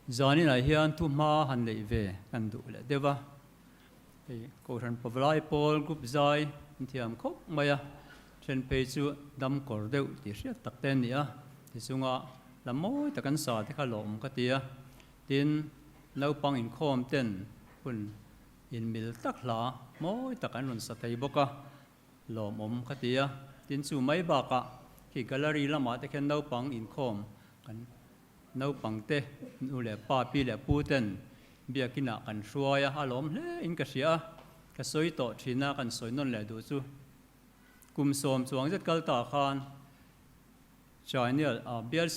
Zaninah hian thu hma han neih ve kan duh leh deuh a, hei Kohhran Pawlai pawl group zai an thiam khawp mai a, then phei chu dam kawr deuh tih hriat tak te a ni a, tichunga la mawi tak an sa te kha lawm ka ti a, tin naupang inkhawm ten hun inmil tak hla mawi tak an rawn sa thei bawk a. Lawmawm ka ti a, tin chu mai bakah khi gallery lamah te khian naupang inkhawm kan naupang te nu leh pa pi leh pu ten biakinah kan hruai a, a lawm hle in ka hria a, ka sawi tawh thin a, kan sawi nawn leh duh chu kum sawm chuang zet kal ta khan Chainial a bial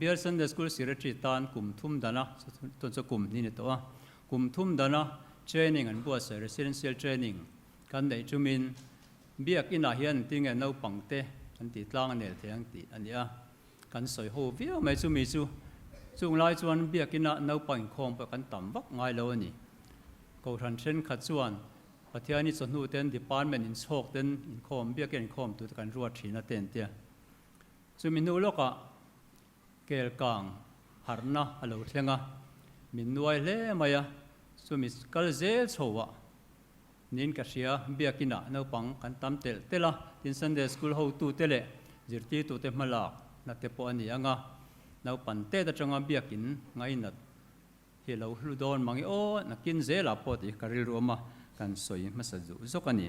bial Sunday School Secretary tan kum thum dana tun chu kum ni ni tawh a, kum thum dana training an buatsaih residential training Kan neih chumin biak inah hian tinge naupang te kan tih tlang a nel thei ang tih a ni a, kan sawi ho viau mai chumi chu. Chung lai chuan biak inah naupang inkhawm pawh kan tam vak ngai lo a ni. Kohhran thenkhat chuan Pathiani chawhnu ten department inchhawk ten inkhawm biak in inkhawm tur te kan ruat thin a te an tia. Chumi hnu lawkah kel kang harhna a lo thleng a, min nuai hle mai a, chumi kal zel chhoah Niin ka hria, biakinah naupang kan tam telh telh a, tin Sunday School hotute leh zirtirtute hmalak na te pawh a ni ang a, naupan tet atanga biakin ngainat hi a lo hlu dawn mang i aw, nakin zelah pawh tih ka rilru awm a, kan sawi hmasa zuh zawk a ni.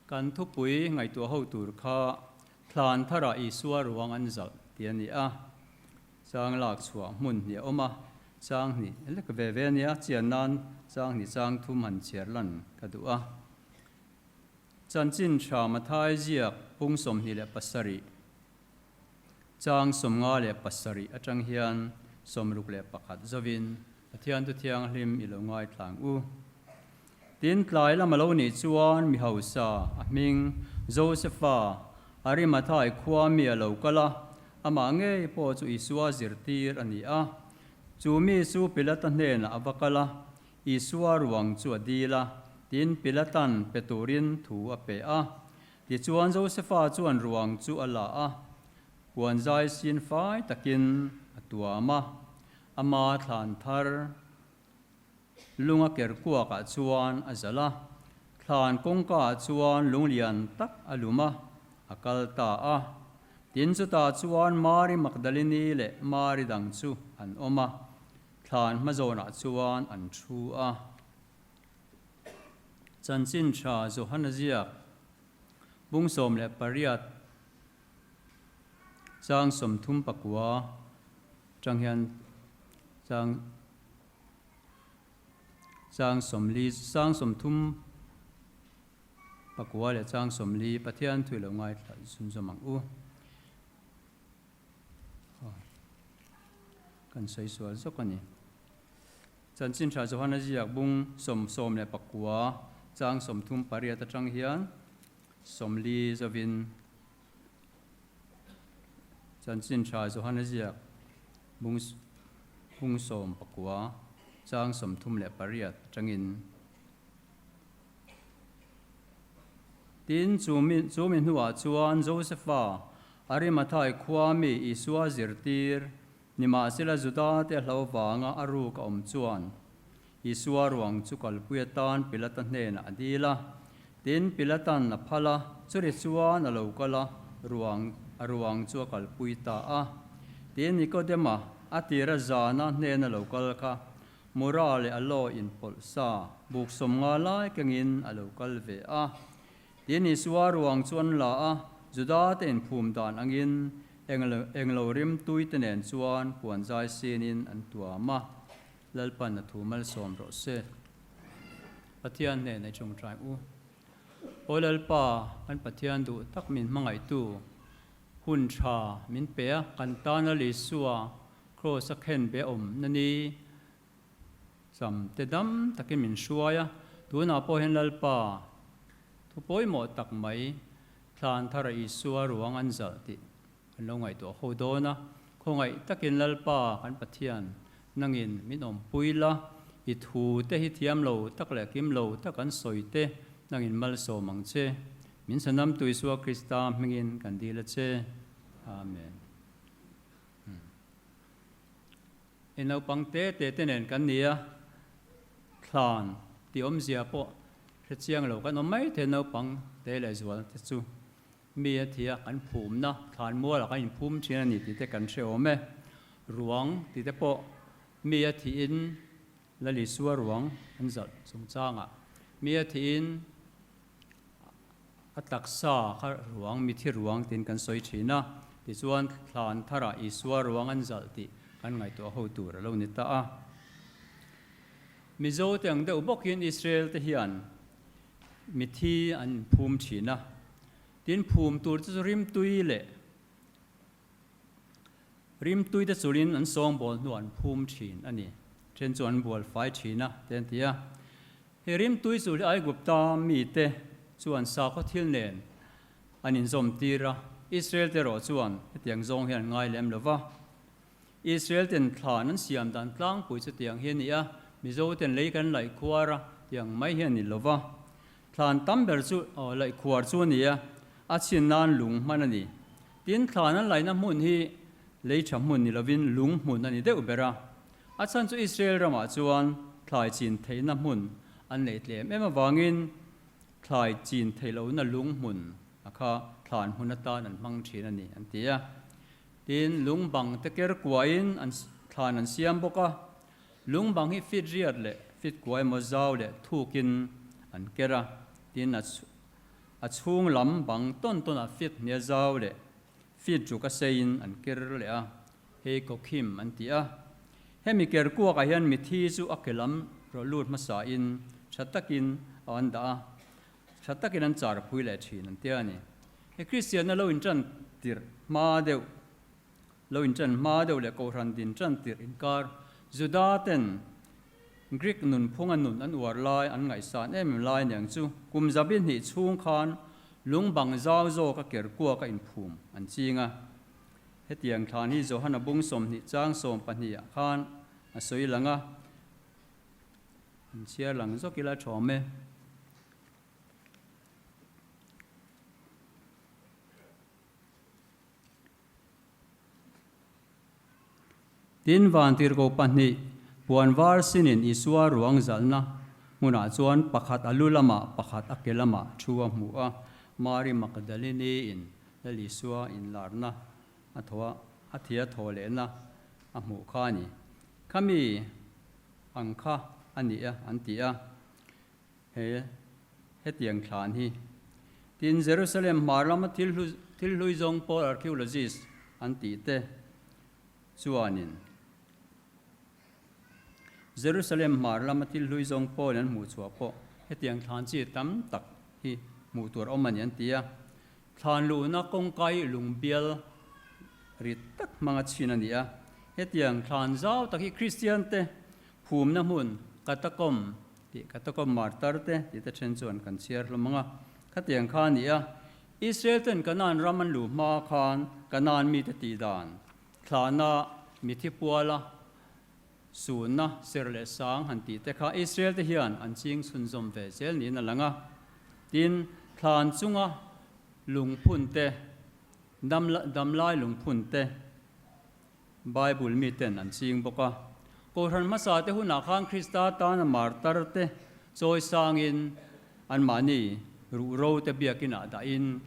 Kan thupui ngaihtuah ho tur kha thlan tharah Isua ruang an zalh tih a ni a. Chang lak chhuah hmun hnih a awm a, chang hnih lek ve ve a nia, chian nan chang hnih chang thum han chhiar lan ka duh a. Chanchin tha Mathai ziak pung 27, chang 57 atang hian 61 zovin Pathian chu thianghlim i lo ngaithlang u. Tin, tlai lam a lo nih chuan mi hausa a hming Josefa, Arimathai khua mi a lo kal a, amah ngei pawh chu Isua zirtir a ni a. Chu mi chu Pilata hnenah a va kal a, Isua ruang chu a dil a, tin Pilatan pe turin thu a pe a. Tichuan Josefa chuan ruang chu a la a, puan zai sin fai takin a tuam a. Ama thlan thar lunga ker kuakah chuan a zalh a, thlan kawngkaah chuan lunglian tak a lum a, a kal ta a. Tin chutah chuan Mari Magdalini leh Mari dang chu an awm a, thlan hmazawnah chuan an thu a. Chanchin tha Johana ziak bung 18. Chang 39 tang hian chang chang 40 chang 34 leh chang 40 Pathian thui lo ngaithla zunzawm ang u. Kan sawi sual zawk a ni. Chanchin tha Johana ziak bung sawm 19 chang 38 atang hian 40 zovin Chanchin tha Johana ziak bung bung 19 chang 38 atangin Tin, chu mi chu mi hnuah chuan Josefa, Arimathai khua mi Isua zirtir, nimahsela Juda te hlo vanga a ruk a awm chuan Isua ruang chu kalpui atan Pilata hnenah a dil a. Tin, Pilatan a phal a, churi chuan a lo kal a, ruang a ruang chu a kalpui ta a. Tin, Nikodema a tira zana hnena lo kal kha Mura leh a law inpawlh sa buk 50 lai kengin a lo kal ve a. Tin, Isua ruang chu an la a, Juda te inphum dan angin englo rim tui te nen chuan puan zai sinin an tuam a. Lalpan a thu malsawm rawh se. Pathian hnenah i tawngtai u. Aw Lalpa, kan Pathian duh tak min hmangaihtu, hun tha min pe a, kan tana Isua Kraws a khen be awm na ni cham te dam takin min hruai a, tunah pawh hian Lalpa thu pawimawh tak mai thlan thara Isua ruang an zalh tih Kan lo ngaihtuah ho dawn a, khawngaih takin Lalpa kan Pathian nangin min awmpui la, i thu te hi thiam lo tak leh kim lo tak an sawi te nangin malsawm ang che. Min sanamtu Isua Krista hmingin kan dil a che. Amen. Hei naupang te te te nen kan ni a, thlan tih awmzia pawh hre chiang lo kan awm mai thei naupang te leh zual te chu. Mi a thi a, kan phumna thlan mualah kan inphum thin a ni tih te kan hre awm e. Ruang tih te pawh mi a thihin Lal Isua ruang an zalh chungchangah mi a thihin a taksa kha ruang, mithi ruang tiin kan sawi thin a, tichuan thlan tharah Isua ruang an zalh tih kan ngaihtuah ho tur a lo ni ta a. Mizote ang deuh bawkin Israel te hian mithi an inphum thin a, tin phum tur chu chu rimtui leh Rimtui te chulin an sawngbawl hnuah an phum thin a ni. Then chu an bual fai thin a, te an ti a. He rimtui chul hi Aigupta mite chuan sakhaw thil nen an inzawm tir a, Israel te erawh chuan hetiang zawng hian an ngai lem lo va. Israel ten thlan an siam dan tlangpui chutiang hi a ni a, Mizo ten lei kan laih khuar a, tiang mai hi a ni lo va. Thlan tam ber chu laih khuar chu a ni a, a chhin nan lung hman a ni. Tin, thlan an laihna hmun hi lei tha hmun ni lovin lung hmun a ni deuh ber a. A chhan chu Israel ramah chuan thlai chin theihna hmun an neih tlem em avangin thlai chin theih lohna lung hmun a kha thlan hmun atan an hmang thin a ni an ti a. Tin, lung bang te ker kuahin an thlan an siam bawk a. Lung bang hi fit riat leh fit kua emaw zau leh thukin an ker a, tin a A chhung lam bang tawn tawn ah feet hnia zau leh feet ruk a sei in an ker leh a, hei kawkhim an ti a. Hemi ker kuak ah hian mithi chu a ke lam rawh lut hmasa in tha takin a an dah a, tha takin an char phui leh thin an tia a ni. He Kristianna lo intan tirh hma deuh lo intan hma deuh leh Kohhran din tan tirh inkar Juda ten Greek nunphunga nun an uar lai an ngaihsan em em lai niang chu kum zabi hnih chhung khan lung bang zau zawk a ker kuak a inphum an ching a. Hetiang thlan hi Johana bung 20 chang 12 ah khan a sawi lang a, an chhiar lang zawk ila thawm e. Tin, vantirhkoh pahnih puan var sinin Isua ruang zalhna hmunah chuan pakhat a lu lamah, pakhat a ke lamah thu a hmu a. Mari Magdalini-in Lal Isua inlarna a thaw a, a thia thaw lehna a hmuh kha a ni. Khami ang kha a ni a, an ti a. He hetiang thlan hi. Tin, Jerusalem hmar lama thil hlu thil hlui zawng pawl archaeologist an tih te chuanin Jerusalem hmar lama thil hlui zawng pawl an hmuh chhuah pawh hetiang thlan chi tam tak hi hmuh tur awm a ni an ti a. Thlan luhna kawngka hi lungbial rit tak hmanga chhin a ni a. Hetiang thlan zau tak hi Kristian te phumna hmun catacomb Tih ka takawm martar te tih te then chuan kan chhiar hlawm ang a, khatiang kha a ni a, Israel ten Kanaan ram an luh hma khan Kanaan mite tih dan, thlahna, mithi puala, sunna, ser leh sang han tih te kha Israel te hian an ching chhunzawm ve zel niin a lang a. Tin, thlan chunga lungphun te, damlai lungphun te, Bible miten an ching bawk a. Kohhran hmasa te hunah khan Krista tana martar te chawi sangin anmahni ruhro te biakinah dahin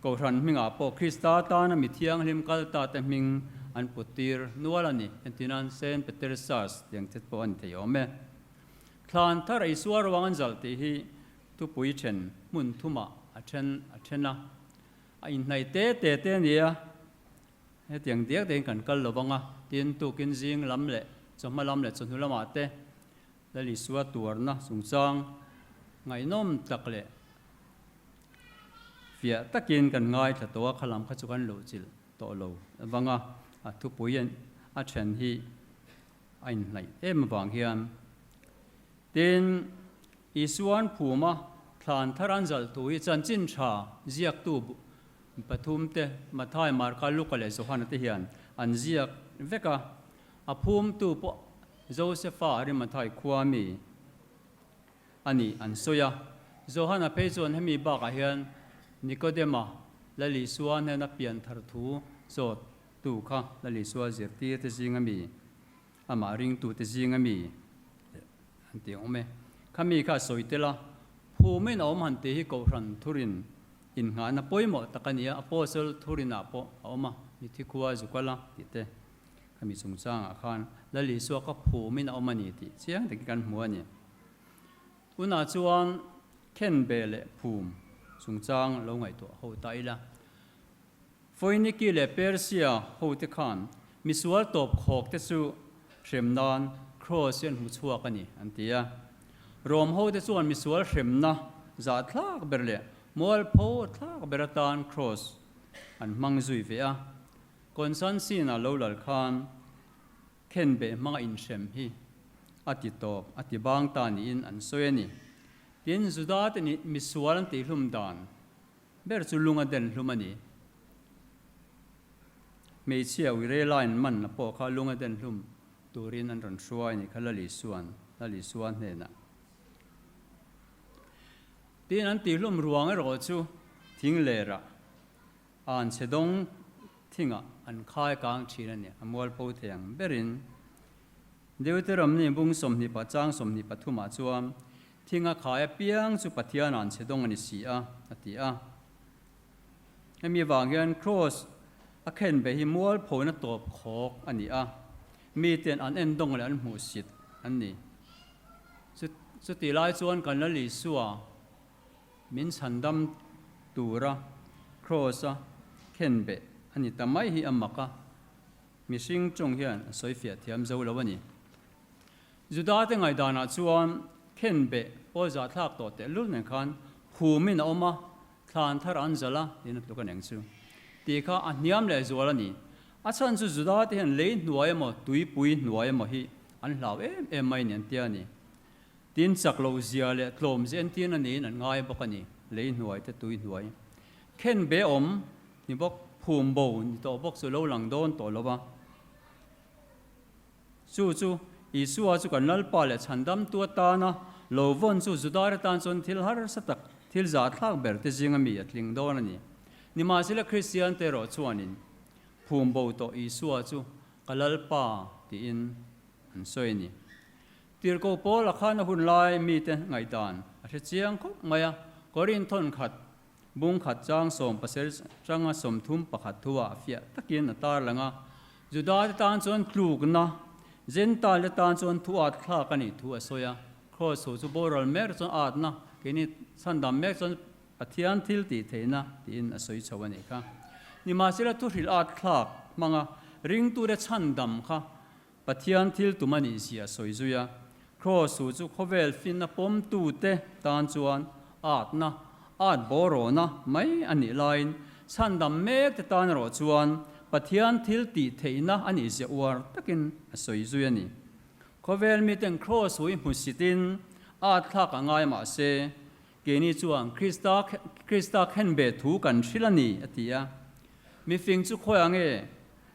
Kohhran hmingah pawh Krista tana mi thianghlim kal ta te hming an put tir nual a ni. Entirnan Saint Peter's Church tiang te pawh a ni thei awm e. Thlan thar Isua ruang an zalh tih hi thupui then hmun thumah a then a then a, a inhnaih te te te a ni a. Hetiang diak diakin kan kal lo vang a, tin tukin zing lam leh chawhma lam leh chawhnu lamah te Lal Isua tuarna chungchang ngaihnawm tak leh fiah takin kan ngaithla tawh a, kha lam kha chu kan luhchilh tawh lo vang a, a thupui a then hi a inhnaih em avang hian. Tin, Isua'n phuma thlan thar an zalh thu hi chanchin tha ziaktu Pathum te, Mathai, Marka, Luka leh Johana te hian an ziak vek a. A phumtu pawh Josefa Arimathai khua mi a nih an sawi a. Johana phei chuan hemi bakah hian Nikodema, Lal Isua hnena pian thar thu zawttu kha Lal Isua zirtirte zinga mi. Amah ringtute zinga mi an ti awm e. Khami kha sawi tel a, phumin a awm han tih hi Kohhran thurin innghahna pawimawh tak a ni a, Apostle thurinah pawh a awm a, mithi khua zu kal a tih te. Khami chungchangah khan Lal Isua kha phumin a awm a ni tih chiang takin kan hmu a ni. Tunah chuan khenbe leh phum chungchang lo ngaihtuah ho ta ila. Foiniki leh Persia hote khan misual tawp khawk te chu hrem nan Cross hi an hmu chhuak a ni an ti a. Rom hote chuan misual hremna zah thlak ber leh mualpho thlak ber atan Cross an hmang zui ve a. Constantine-a lo lal khan khenbeh hmanga inhrem hi a ti tawp, a ti bang ta niin an sawi a ni. Tin, Juda te nih misual an tihhlum dan ber chu lung a den hlum a ni. Hmeichhia uire line man na pawh kha lung a den hlum turin an rawn hruai a ni kha Lalisuan, Lalisua hnenah. Tin, an tihhlum ruang erawh chu thing lerah An chhe dawng thingah an khai kang thin a ni, a mualpho thei ang berin. Deuteronomy bung 20 pa chang 23 ah chuan, Thing a khai apiang chu Pathian an chhe dawng a ni si a, a ti a. Hemi avang hian Kross a khen be hi mualphona tawp khawk a ni a, miten an en dawng leh an hmuhsit an ni. Chutih lai chuan kan Lal Isua Min chhandam tura Kraws-a khenbeh a ni ta mai hi a mak a, mihring tawng hian a sawifiah thiam zo lo a ni. Judate ngaihdanah chuan khenbeh pawl zahthlak tawh tehlul nen khan humin a awm a, thlan thar an zalh a, tiin a tluk a neng chu. Tih kha a hniam leh zual a ni. A chhan chu Judate hian lei hnuai emaw tuipui hnuai emaw hi an hlau em em mai ni an tia a ni. Tin, chak lo zia leh tlawm zia entirna niin an ngai bawk a ni, lei hnuai te tui hnuai. Khen be awm ni bawk, phum bo ni tawh bawk chu lo lang dawn tawh lo va. Chu chu Isua chu kan Lalpa leh Chhandamtu atana lo vawn chu Judare tan chuan thil harsa tak, thil zahthlak ber te zinga mi a tling dawn a ni. Nimahsela Kristian te erawh chuanin phum bo tawh Isua chu ka Lalpa tiin an sawi a ni. Tirhkoh Paul a khan a hun lai mite ngaihdan a hre chiang khawp mai a, Korinthon khat bung khat chang sawm pasel changa 31 thuah fiah takin a tar lang a, Judate tan chuan tlukna, Gentile tan chuan thu at thlak a nih thu a sawi a, Kraws ho chu boral mek chuan atna, keini chhandam mek chuan Pathian thil tih theihna tiin a sawi chho a nih kha. Nimahsela thuhrilh at thlak hmanga ringtute chhandam kha Pathian thil tum a nih zia sawi zui a, Kraws hu chu khawvel finna pawmtute tan chuan atna, at bawrawna mai a nih laiin chhandam mekte tan erawh chuan Pathian thil tih theihna a nih zia uar takin a sawi zui a ni. Khawvel miten Kraws hu i hmusitin at thlak a ngai mah se, keini chuan Krista Krista khenbe thu kan hrilh a ni, a ti a. Mifing chu khawi ang e?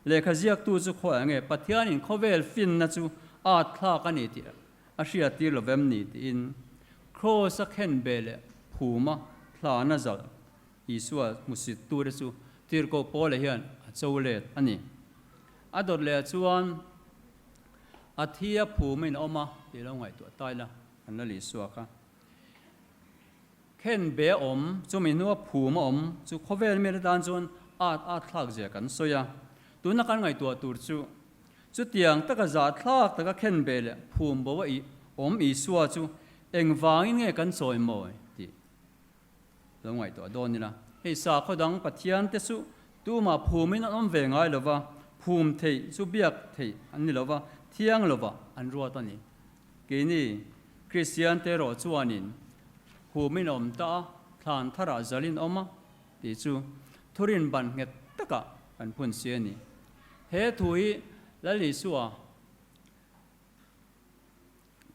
Lehkha ziaktu chu khawi ang e? Pathianin khawvel finna chu at thlak a ni tih a hriattir lo vem ni tiin Kraws a khenbe leh phuma thlana zalh Isua hmusittute chu Tirhkoh Paula hian a cho let a ni. A dawt leh chuan a thi a phumin a awm a tih lo ngaihtuah ta ila kan Lal Isua kha. Khen be awm, chumi hnua phum a awm chu khawvel mi atan chuan at at thlak zia kan sawi a. Tuna kan ngaihtuah tur chu, chutiang taka zah thlak taka khen be leh phum bo a awm Isua chu engvangin nge kan chawi mawi tih lo ngaihtuah dawn ila. Hei sakhaw dang Pathian te chu tumah phumin an awm ve ngai lo va, phum theih chu biak theih an ni lo va, thiang lovah an ruat a ni. Keini Kristian te erawh chuanin humin a awm ta a, thlan tharah zalin a awm a tih chu thurin ban nghet takah kan phun si a ni. He thu hi Lal Isua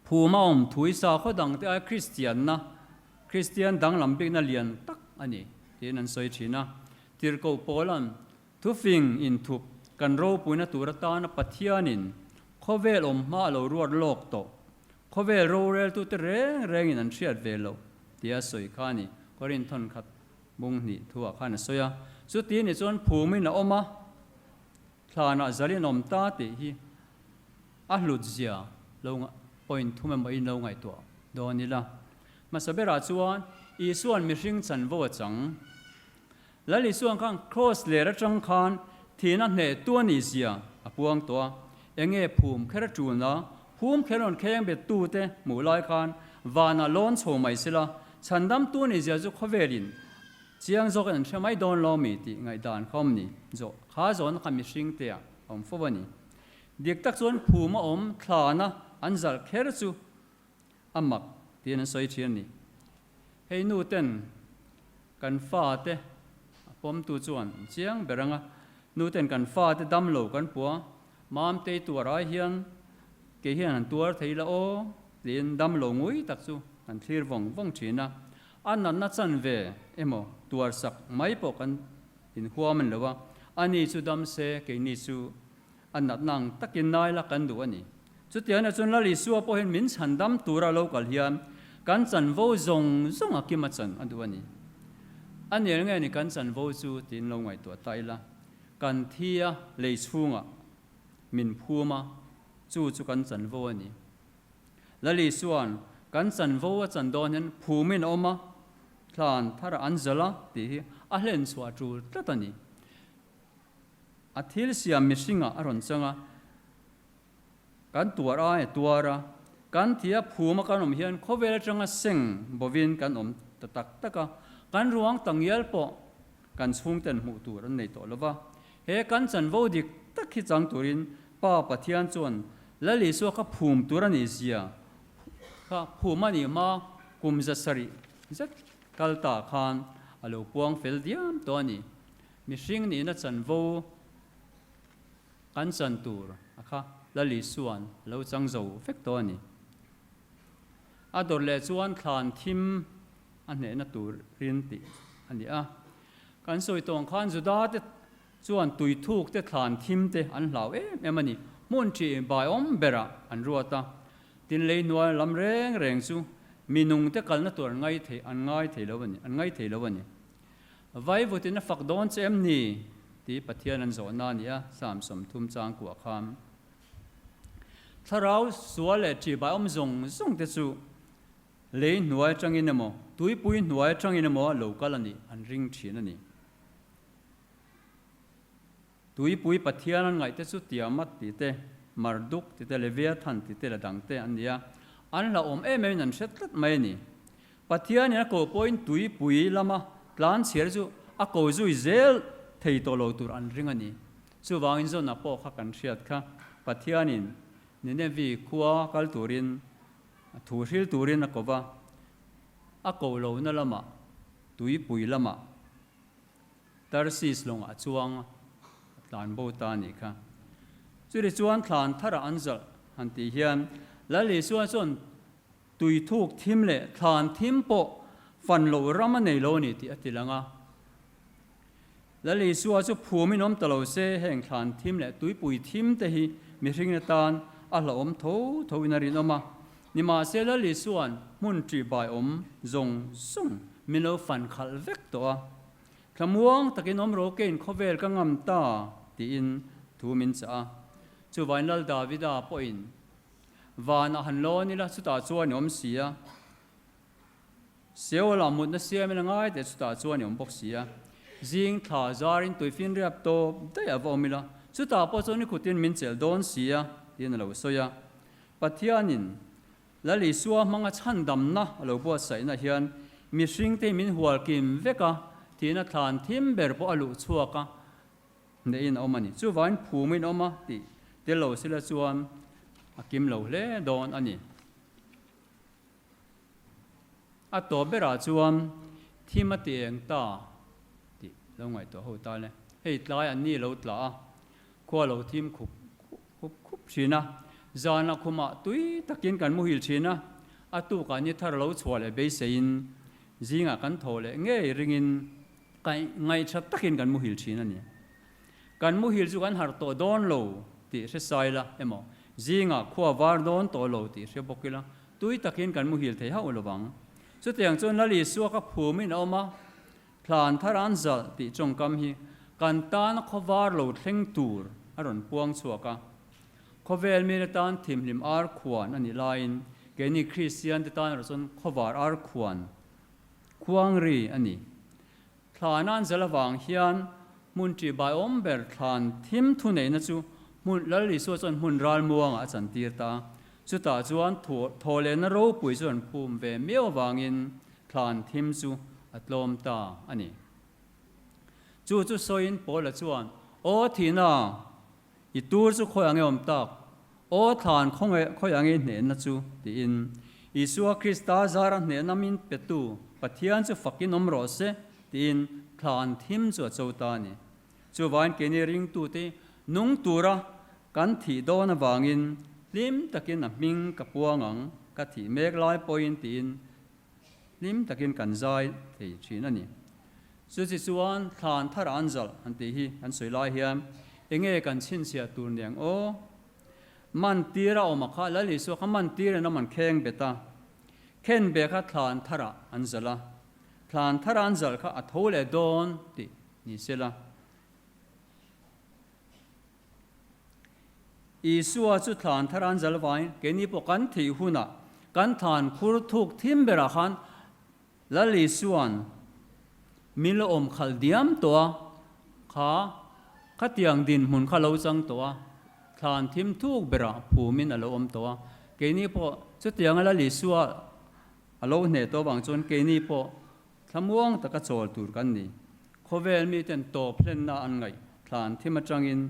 phuma awm thu hi sakhaw dangte ai Kristianna, Kristian danglam bikna lian tak a ni tiin an sawi thin a. Tirhkoh Paula'n Thufing inthup kan ropuina tur atana Pathianin khawvel awm hma a lo ruat lawk tawh, khawvel roreltute reng rengin an hriat ve loh tia a sawi kha a ni. Korinthon khat bung hnih thuah khan a sawi a. Chuti ni chuan phumin a awm a, thlanah zalin awm ta tih hi A hlut zia lo point thum emaw in lo ngaihtuah dawn ila. Hmasa berah chuan Isua'n mihring chanvo a chang. Lal Isua'n khan Kraws ler atang khan thihna hneh tu a nih zia a puang tawh a. Enge phum kher a tulna, phum kher rawn kheng bet tute hmuh lai khan vanah lawn chho mai sela, chhandam tu a nih zia chu khawvelin chiang zawkin an hre mai dawn lo mi tih ngaihdan kha awm ni. Zawh kha zawhna kha mihring te ah a awm fo a ni. Dik tak chuan phum a awm thlana an zalh kher chu a mak tiin an sawi thin a ni. Hei nu ten kan fate a pawmtu chuan an chiang ber ang a, nu ten kan fate dam lo kan pua, Mamtei tuar ai hian kei hian han tuar thei la aw tiin dam lo ngui tak chu kan thlir vawng vawng thin a, a natna chan ve emaw tuar sak mai pawh kan inhuam a ni lo a, ani chu dam se keini chu A natna ang takin nai la kan duh a ni. Chutiang chuan Lal Isua pawhin min chhandam tura lo kal hian kan chanvo zawng zawng a kim a chan a duh a ni. A nel nge ni kan chanvo chu tiin lo ngaihtuah ta ila, kan thi a lei chhungah min phum a, chu chu kan chanvo a ni. Lal Isua'n kan chanvo a chan dawn hian phumin a awm a, thlan thar an zalh a tih hi a hlenchhuah tul tlat a ni. A thil siam mihringah a rawn chang a, kan tuar ai a tuar a, kan thi a phum a kan awm hian khawvel atanga seng bovin kan awm ta tak tak a, kan ruang ta ngial pawh kan chhungten hmuh tur an nei tawh lo va. He kan chanvo dik tak hi chang turin Pa Pathian chuan Lal Isua kha phum tur a nih zia kha phum a nih hma kum 700 zet kal ta khan a lo puang fel diam tawh a ni. Mihring nihna chanvo kan chan tur a kha Lal Isua'n a lo chang zo vek tawh a ni. A dawr leh chuan thlan thim a hnehna tur rin tih a ni a. Kan sawi tawng khan Juda te chuan tui thuk te thlan thim te an hlau em em a ni. Hmun ṭih baiawm berah an ruat a. Tin lei hnuai lam reng reng chu mi nung te kalna tur an ngai thei an ngai thei lo a ni an ngai thei lo a ni. Vaivutin a fak dawn che em ni? tih Pathian an zawhna a ni a, Psalm 30 chang kuah khan. Thlarau sual leh ṭihbai awm zawng zawng te chu lei hnuai atangin emaw, tuipui hnuai atangin emaw lo kal a nih an ring ṭhin a ni. Tuipui Pathian an ngaih te chu Tiamat tih te, Marduk tih te, Leviathan tih te la dang te an ni a, an hlauhawm em em in an hre tlat mai a ni. Pathianin a ko pawhin tuipui lama tlan chhiar chu a ko zui zel thei tawh lo tur an ring a ni. Chuvangin Jona pawh kha kan hriat kha Pathianin Ninevi khua kal turin thu hril turin a ko va, a ko lohna lamah tuipui lamah Tarsis lawngah chuang a tlan bo ta a nih kha. Chutih chuan thlan tharah an zalh han tih hian Lal Isua chuan tui thuk thim leh thlan thim pawh fan loh ram a nei lo a ni tih a ti lang a. Lal Isua chu phumin awm ta lo se heng thlan thim leh tuipui thim te hi mihring atan a hlauhawm tho tho in a rinawm a. Nimahse Lal Isua'n hmun ṭihbai awm zawng zawng min lo fan khalh vek tawh a. Thlamuang takin awm rawh kein khawvel ka ngam ta tiin thu min chah a. Chuvain Lal Davida pawhin vanah han lawn ila chutah chuan i awm si a. Seolah mutna siamin a ngai teh chutah chuan i awm bawk si a. Zing thla zarin tuifin riap tawp daih a va awm ila chutah pawh chuan i khutin min chelh dawn si a tiin a lo sawi a. Pathianin Lal Isua hmanga chhandamna a lo buatsaihna hian mihringte hi min hual kim vek a, thihna thlan thim ber pawh a luh chhuak a, hneh in a awm a ni. Chuvain phumin a awm a tih tel lo sila chuan a kim lo hle dawn a ni. A tawp berah chuan thim a ti eng ta tih lo ngaihtuah ho ta le. Hei tlai an ni lo tla a, khua lo thim khup khup khup thin a, zana khumah tui takin kan muhil thin a, a tukah ni thar lo chhuah leh beiseiin zingah kan tho leh ngei ringin ngaihṭha takin kan muhil thin a ni. Kan muhil chu kan harh tawh dawn lo tih hre sai la emaw, zingah khua var dawn tawh lo tih hre bawk ila, tui takin kan muhil thei hauh lo vang. Chutiang chuan Lal Isua kha phumin a awm a, thlan thar an zalh tih tawngkam hi kan tana khaw var lo thleng tur a rawn puang chhuak a. Khawvel mite tan thimhlim ar khuan a nih laiin keini Kristian te tan erawh chuan khawvar ar khuan khuangri a ni. Thlan an zal avang hian hmun ṭihbaiawm ber thlan thim thuneihna chu hmun Lal Isua chuan hmun ralmuangah a chantir ta a. Chutah chuan thawhlehna ropui chu an phum ve miau avangin thlan thim chu a tlawm ta a ni. Chu chu sawiin Paula chuan, Aw thihna, i tur chu khawi ange awm tak? Aw thlan khawi ange i hnehna chu? tiin Isua Krista zara hnehna min petu Pathian chu fakin awm rawh se tiin thlan thim chu a cho ta a ni. Chuvain keini ringtute nung tura kan thih dawn avangin hlim takin a hming ka puang ang, ka thih mek lai pawhin tiin hlim takin kan zai thei thin a ni. Chuti chuan thlan thar an zalh an tih hi kan sawi lai hian enge kan chhinchhiah tur niang aw? Man tir a awm a kha, Lal Isua kha man tir in a man kheng bet a, khen be kha thlan tharah an zalh a, thlan thara an zalh kha a tho leh dawn tih ni sela. Isua chu thlan thar an zal vain keini pawh kan thih hunah kan thlan khur thuk thim berah khan Lal Isua'n min lo awm khalh diam tawh a, kha khatiang dinhmun kha lo chang tawh a, thlan thim thuk berah phumin a lo awm tawh a, keini pawh chutianga Lal Isua a lo hneh tawh avang chuan keini pawh Thlamuang taka chawl tur kan ni. Khawvel miten tawp hlenna an ngaih thlan thim atangin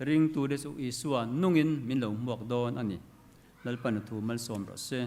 ringtute chu Isua nungin min lo hmuak dawn a ni. Lalpan a thu malsawm rawh se.